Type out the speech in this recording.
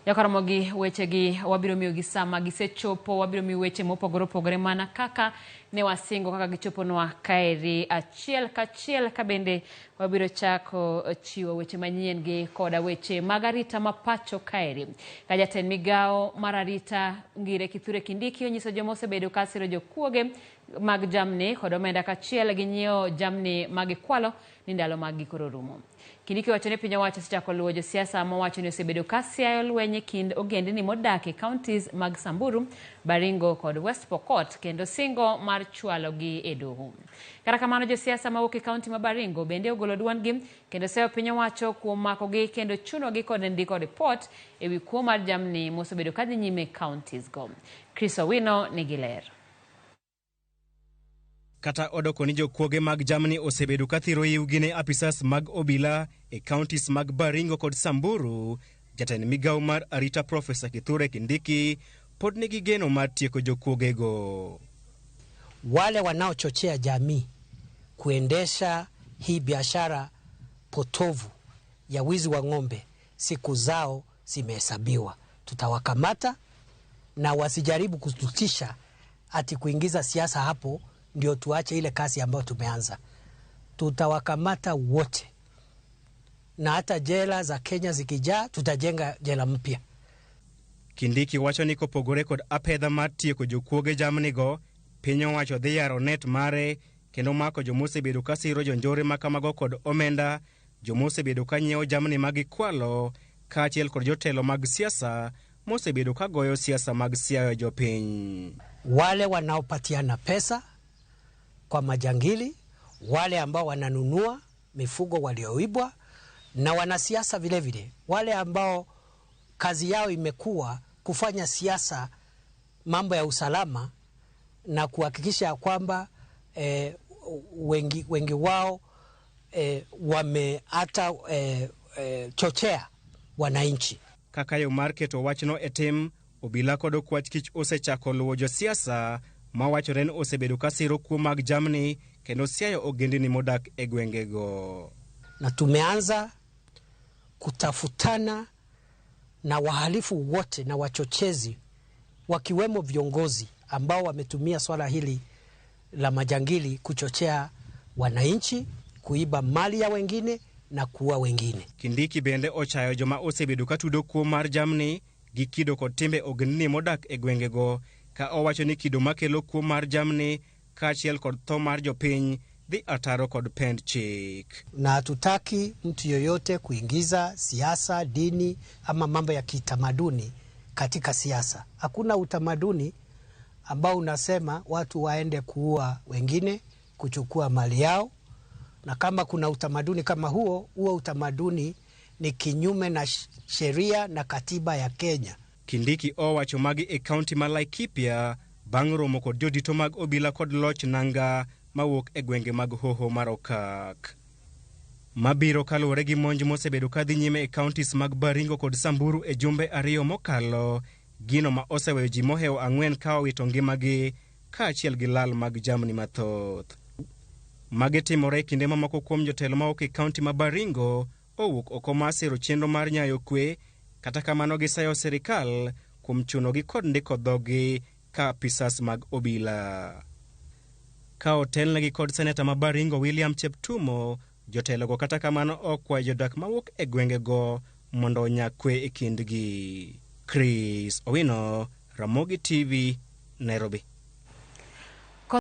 Jakaramogi wechegi wabiro miyogi sama gisechopo, wabiro miyo weche mopogore opogore mana kaka ne wasingo kaka gichoponwa kaeri achiel kachiel ka bende wabiro chako chiwo weche manyien gi koda weche mag arita ma pacho kaeri. Ka jatend migawo mar arita Ngire Kithure Kindiki onyiso joma osebedo ka siro jokuoge mag jamni kod omenda kachiel gi nyiewo jamni ma gikwalo ni ndalo mag gi koro rumo. Kindiki owacho ni piny owacho osechako luwo josiasa mowacho ni osebedo ka siayo lweny e kind ogendni modak e counties mag Samburu, Baringo kod West Pokot kendo singo mar chwalogi e doho. Kata kamano josiasa mawuok e kaunti ma Baringo bende ogolo duondgi kendo seyo piny owacho kuom makogi kendo chunogi kod ndiko ripot e wi kuo mar jamni mosebedo kadhi nyime e counties go. Chris Owino nigi ler. Kata odoko ni jokuoge mag jamni osebedo ka thiro yiwgi ne apisas mag obila e counties mag Baringo kod Samburu, jatend migawo mar arita Profesa Kithure Kindiki pod nigi geno mar tieko jokuogego. Wale wanaochochea jamii kuendesha hii biashara potovu ya wizi wa ng'ombe, siku zao zimehesabiwa. Tutawakamata na wasijaribu kututisha ati kuingiza siasa hapo ndio tuache ile kazi ambayo tumeanza. Tutawakamata wote, na hata jela za Kenya zikijaa, tutajenga jela mpya. Kindiki wacho ni kopogore kod apedha mar tieko jokuoge jamnigo, piny owacho dhi yaro net mare kendo mako jomosebedo ka siro jonjore ma kamago kod omenda, jomosebedo ka nyiewo jamni ma gikwalo, kaachiel kod jotelo mag siasa mosebedo ka goyo siasa mag siayo jopiny. Wale wanaopatiana pesa kwa majangili, wale ambao wananunua mifugo walioibwa, na wanasiasa vile vile, wale ambao kazi yao imekuwa kufanya siasa mambo ya usalama na kuhakikisha kwamba wengi wao wame hata chochea wananchi. Kaka yo mar keto wachno e tim, obila kod okwach kich osechako luwo josiasa mawachore ni osebedo ka siro kuo mag jamni kendo siayo ogendini modak e gwengego. Na tumeanza kutafutana na wahalifu wote na wachochezi wakiwemo viongozi ambao wametumia swala hili la majangili kuchochea wananchi, kuiba mali ya wengine na kuua wengine. Kindiki bende ochayo joma osebedo ka tudo kuo mar jamni gi kido kod timbe ogendini modak e gwengego, ka owacho ni kido makelo kuo mar jamni kaachiel kod tho mar jopiny dhi ataro kod pend chik. Na hatutaki mtu yoyote kuingiza siasa, dini ama mambo ya kitamaduni katika siasa. Hakuna utamaduni ambao unasema watu waende kuua wengine, kuchukua mali yao. Na kama kuna utamaduni kama huo, huo utamaduni ni kinyume na sheria na katiba ya Kenya. Kindiki owacho magi e kaunti ma Laikipia bang' romo kod jodito mag obila kod loch nanga mawuok e gwenge mag Hoho mar Okak. Mabiro kaluwore gi monj mosebedo kadhi nyime e counties mag Baringo kod Samburu e jumbe ariyo mokalo, gino ma oseweyo ji mohewo 4 ka owito ngimagi kaachiel gi lal mag jamni mathoth. Magi timore e kinde mamoko kuom jotelo mawuok e kaunti ma Baringo owuok oko mar siro chenro mar nyayo kwe, kata kamano gisayo sirikal kuom chunogi kod ndiko dhogi ka apisas mag obila. Ka otelnegi kod seneta ma Baringo William Cheptumo, jotelogo kata kamano okwayo jodak mawuok e gwengego mondo onya kwe e kindgi. Chris Owino, Ramogi TV, Nairobi.